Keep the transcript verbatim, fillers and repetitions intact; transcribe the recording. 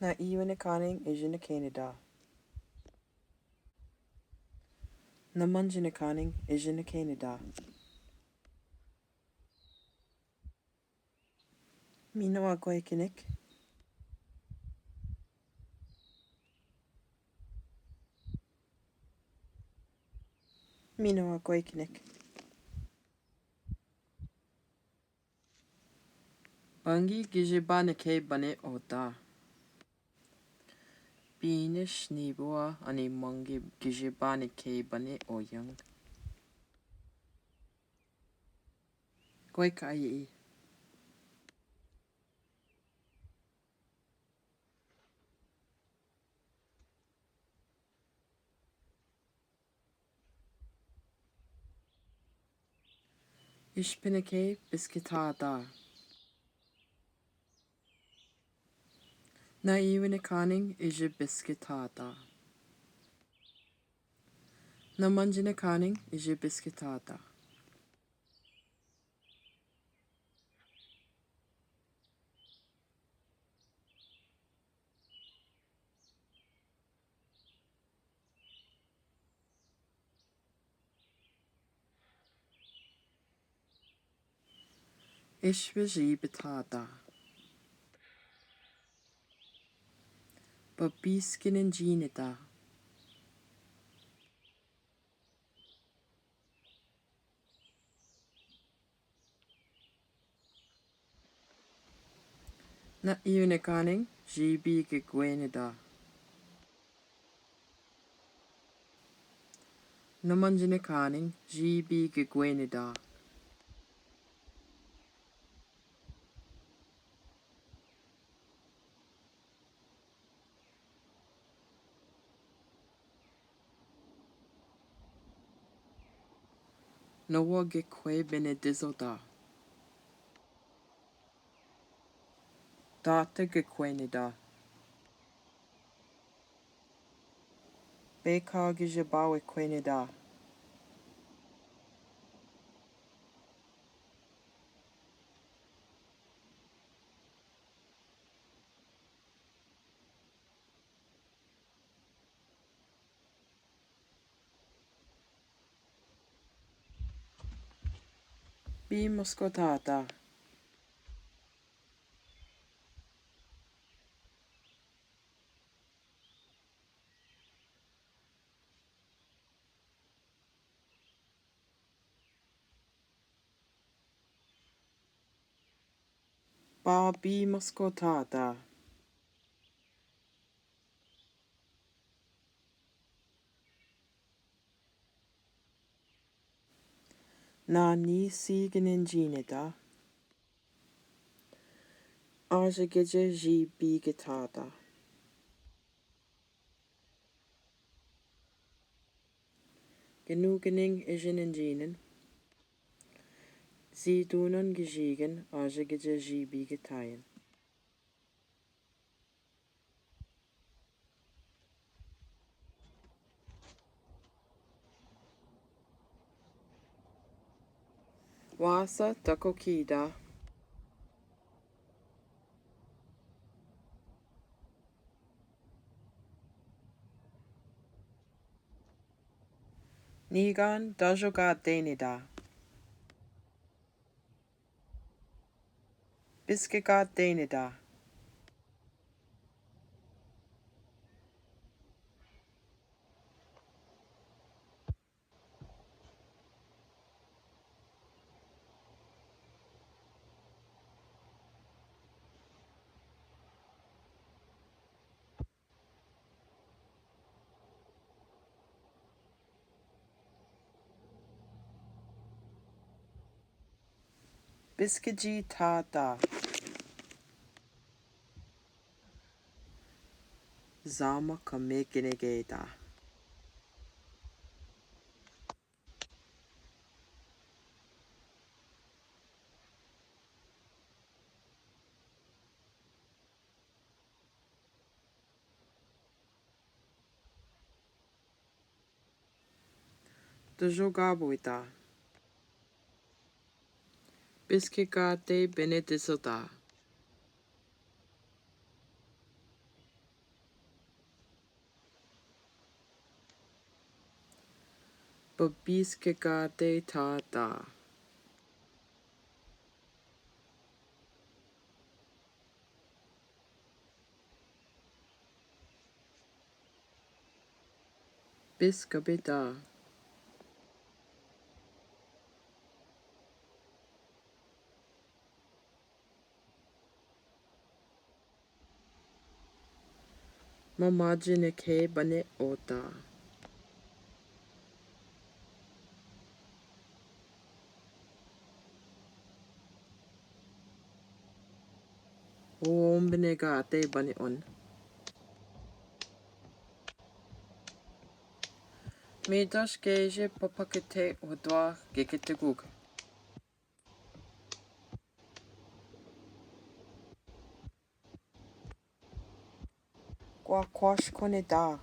Na iwe ne kanen, eje ne keneda. Na manje ne kanen, eje ne keneda. Mino a kwe kinek. Mino a kwe kinek. Bangi gije bane ke bane ota. Bine sniboa ani mangi gije bane ke bane oyang. Kwe ka i. Ish pinike biskitata. Na iwe ne kanen, ije biskitata. Na manje ne kanen, ije biskitata. Ešwe žibitata. Ba biskinen djinita. Na iwe ne kanen, žibi ge gwenida. Na manje ne kanen, žibi ge gwenida. Na wa ge kwe bene dizota. Data ge kwenida. Beka gije bawe kwenida. Bi moskotata. Ba bi moskotata. Na ni siginen djinita. Aža gije žibigitata. Genugenen ejenen djinen. Zidunan gijigen, aža gije žibigitayen. Wasa takokida. Nigan dajogadenida. Biskikadenida. Biskijitata. Zama kamekenegeta. Dojogabwita. Biskikate benedisota. Babiskegate tata. Biskabita. Mamaji neke bane ota. Wombenegate bane on. Midas keje papakete odwa gekete gug. Kwakwash koneda.